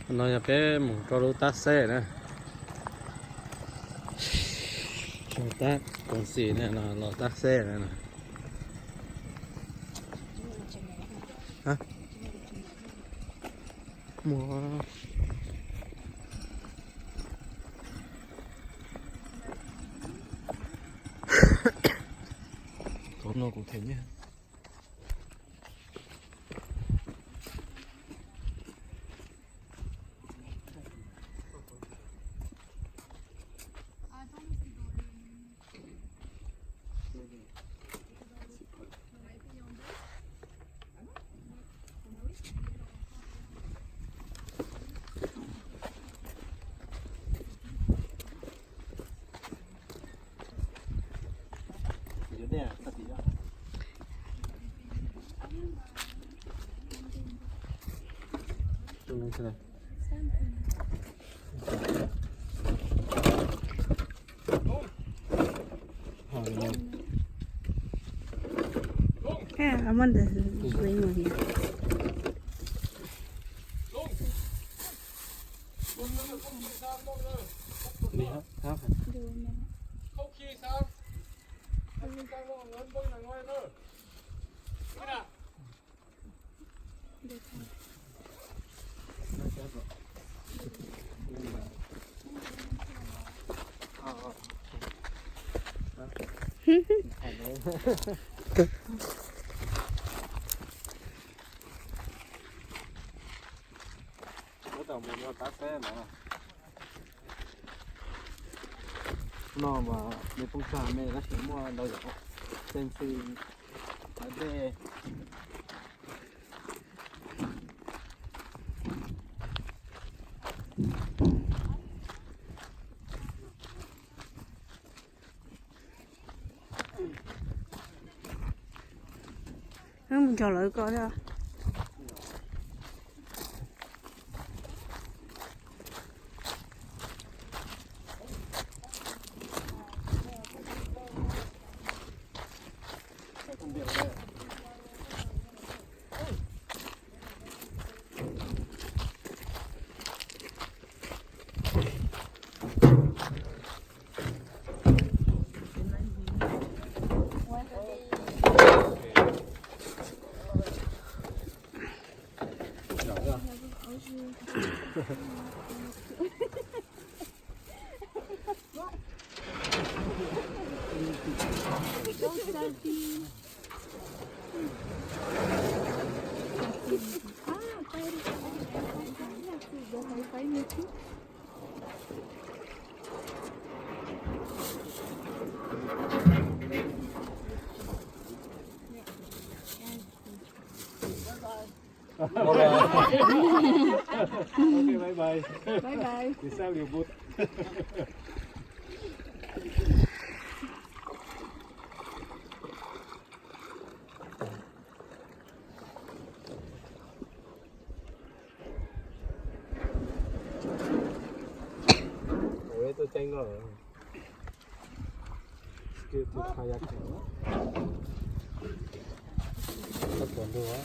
No yog peb mus rau lub tab xeb na. Tab koom xim no los tab xeb na. Mus. Cov no kuv them nyiaj. Muab tau mus ua tab xeb no. No mas me poob tsag me tab sis muaj ntau yam, xeev xwm, dej. Wb mus nrog lawv ko thiab. Ok, bye bye. Bye bye. Thì sao liều bút. Ua ib tug ceeb no. Tus kayak. Tau tuav ntua.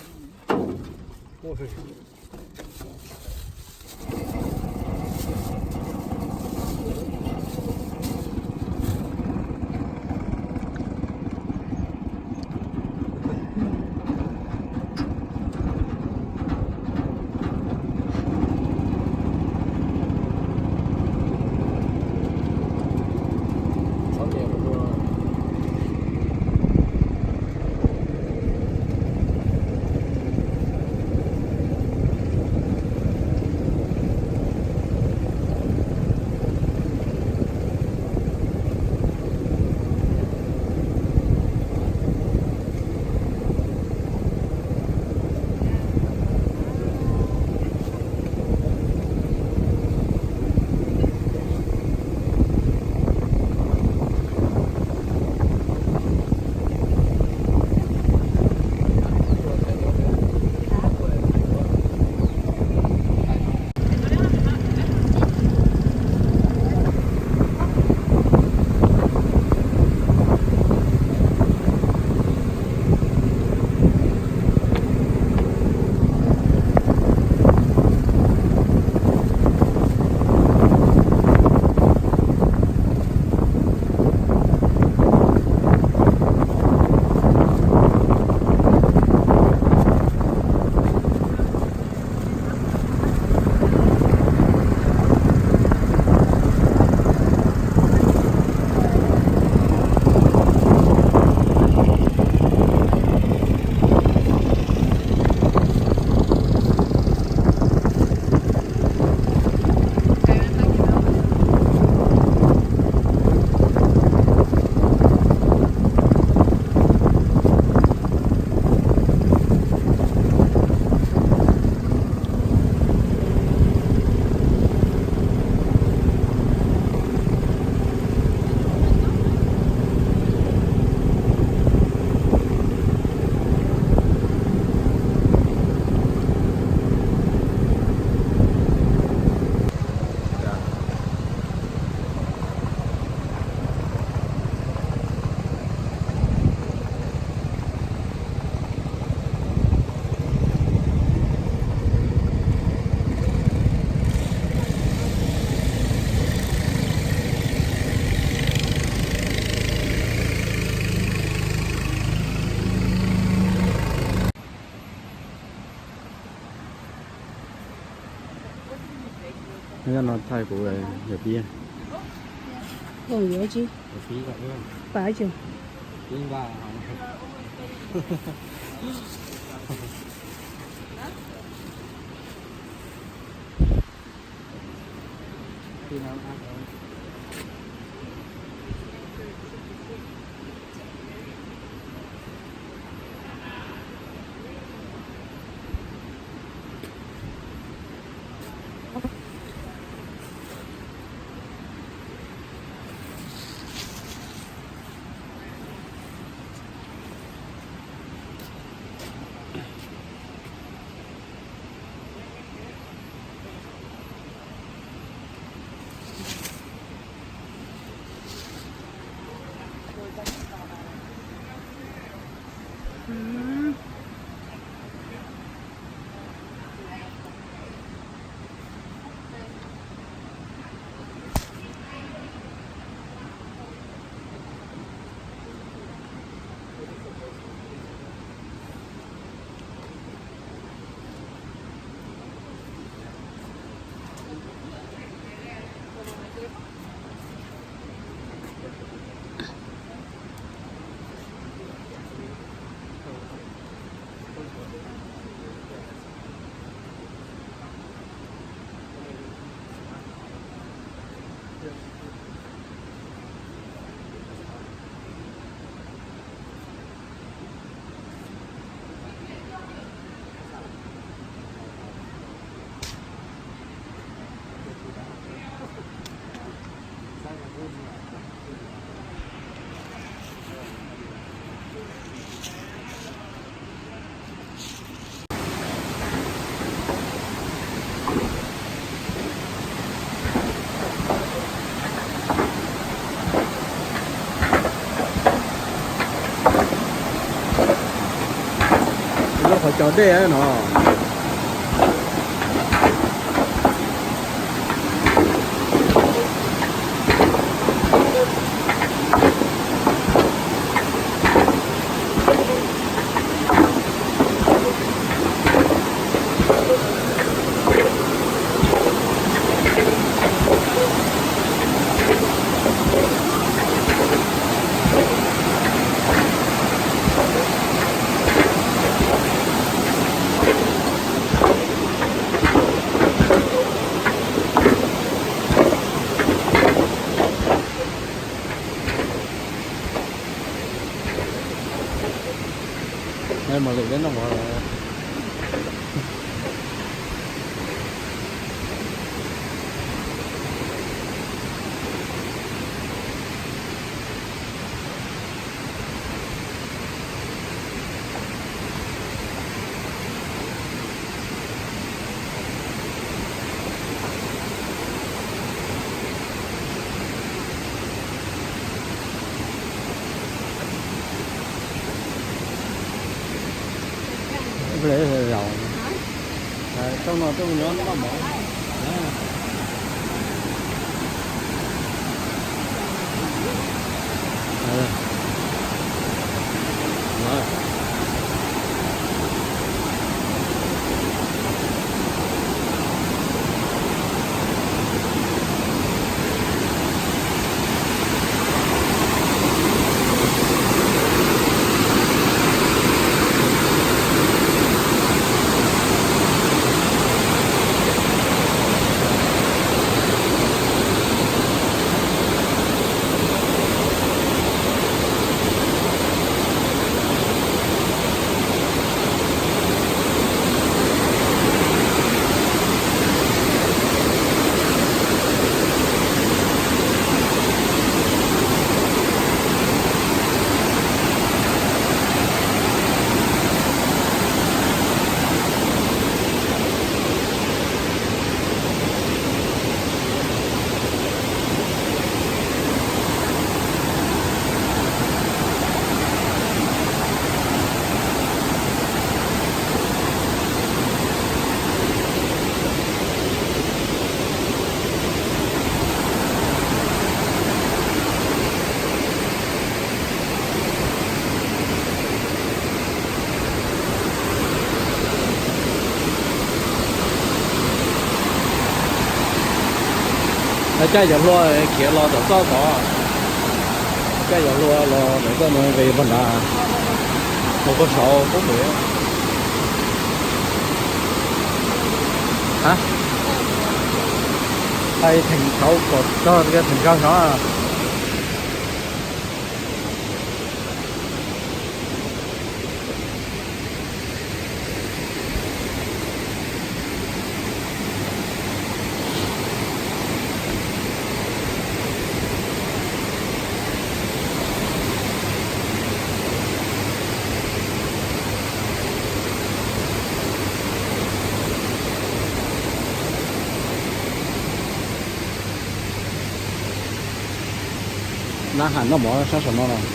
Nyob no thaij kuv yawm pib. Ua yuav tsi? Pab tsi? Lub qhov cos dej no. Mos lwm dab no. Zaum. Tau no tau nyob noj mov. Caij cov hlua khiav los tom txoj tod, caij cov hlua los tom txoj no ve pog nrad, mus koj saud pub pem. Hais theem thaud kom txog theem kawg no. Nab ham noj mov sab saum no los.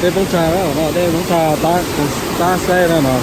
Dej poob tsag no, dej poob tsag tab xeb na no.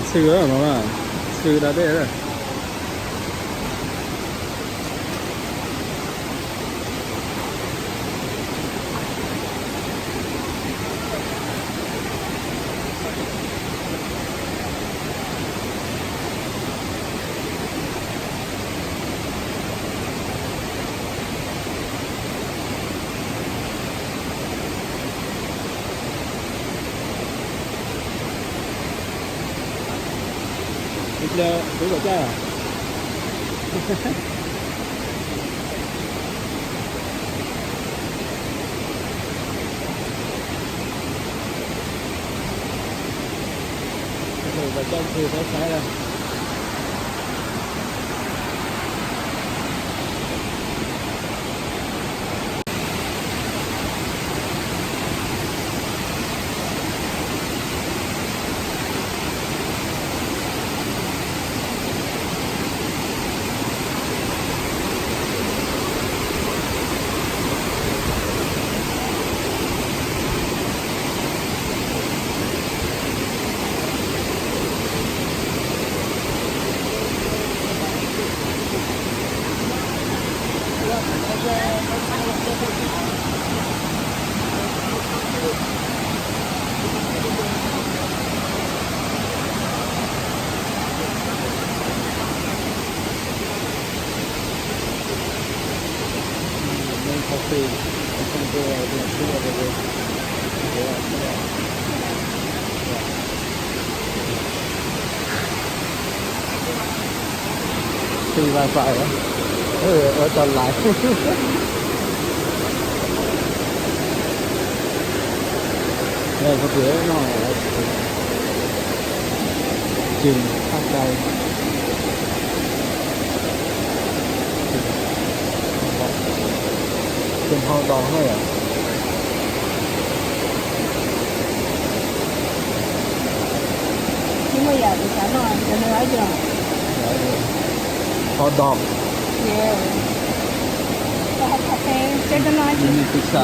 Ntxhw no, ntxhw da dej. Ib pliag peb kom caij os. Tus hluas pas caij ntxhw saib saib na. Xi wifi, ua tau laiv. Ua tau laiv, tsis thaj cai. Tsis hau dos na yom. Hau dos. Mini pizza.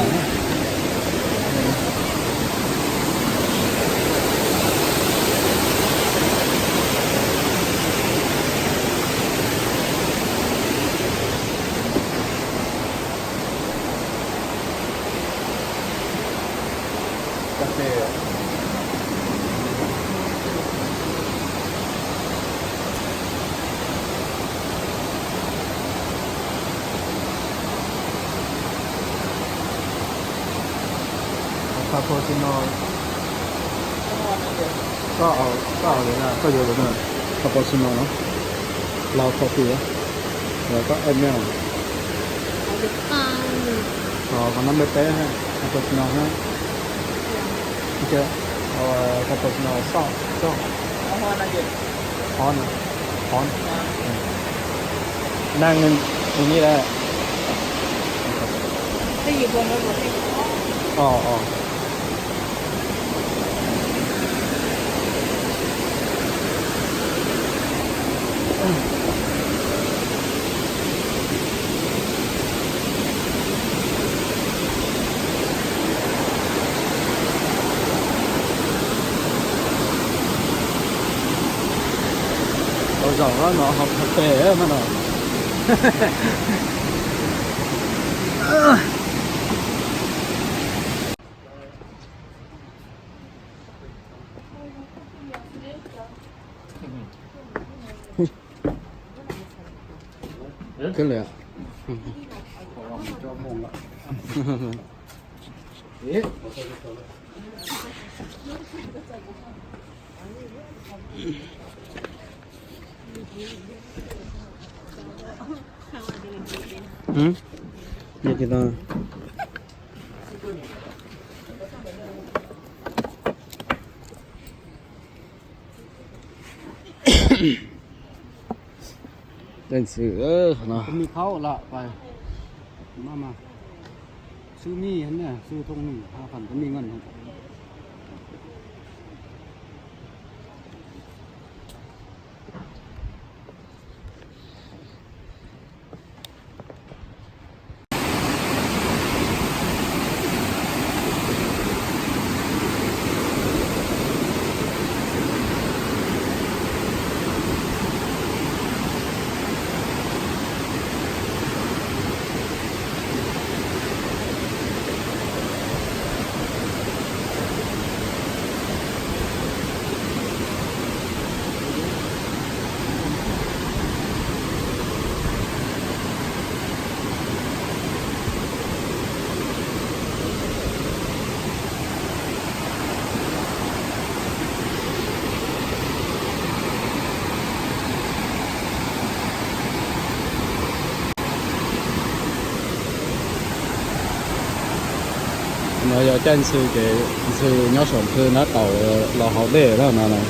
Cà phê. Cappuccino. Koj, koj yuav, koj yuav cappuccino no, los coffee, los koj email. Qhov no npe peb cappuccino na. Cappuccino soj, soj. Hot na, hot. Năng như này. Ồ, ồ. Tau zaum no hauv pes mas no. Kawg li. Tej xwm no. Tus me khaub lam pais. Mas mas xwb mij, xwb thooj mij, ha fam tus mij ngon. No yog caij ntxhw ces ntxhw nyob saum ntxhw na, tau los haus dej lawm no na.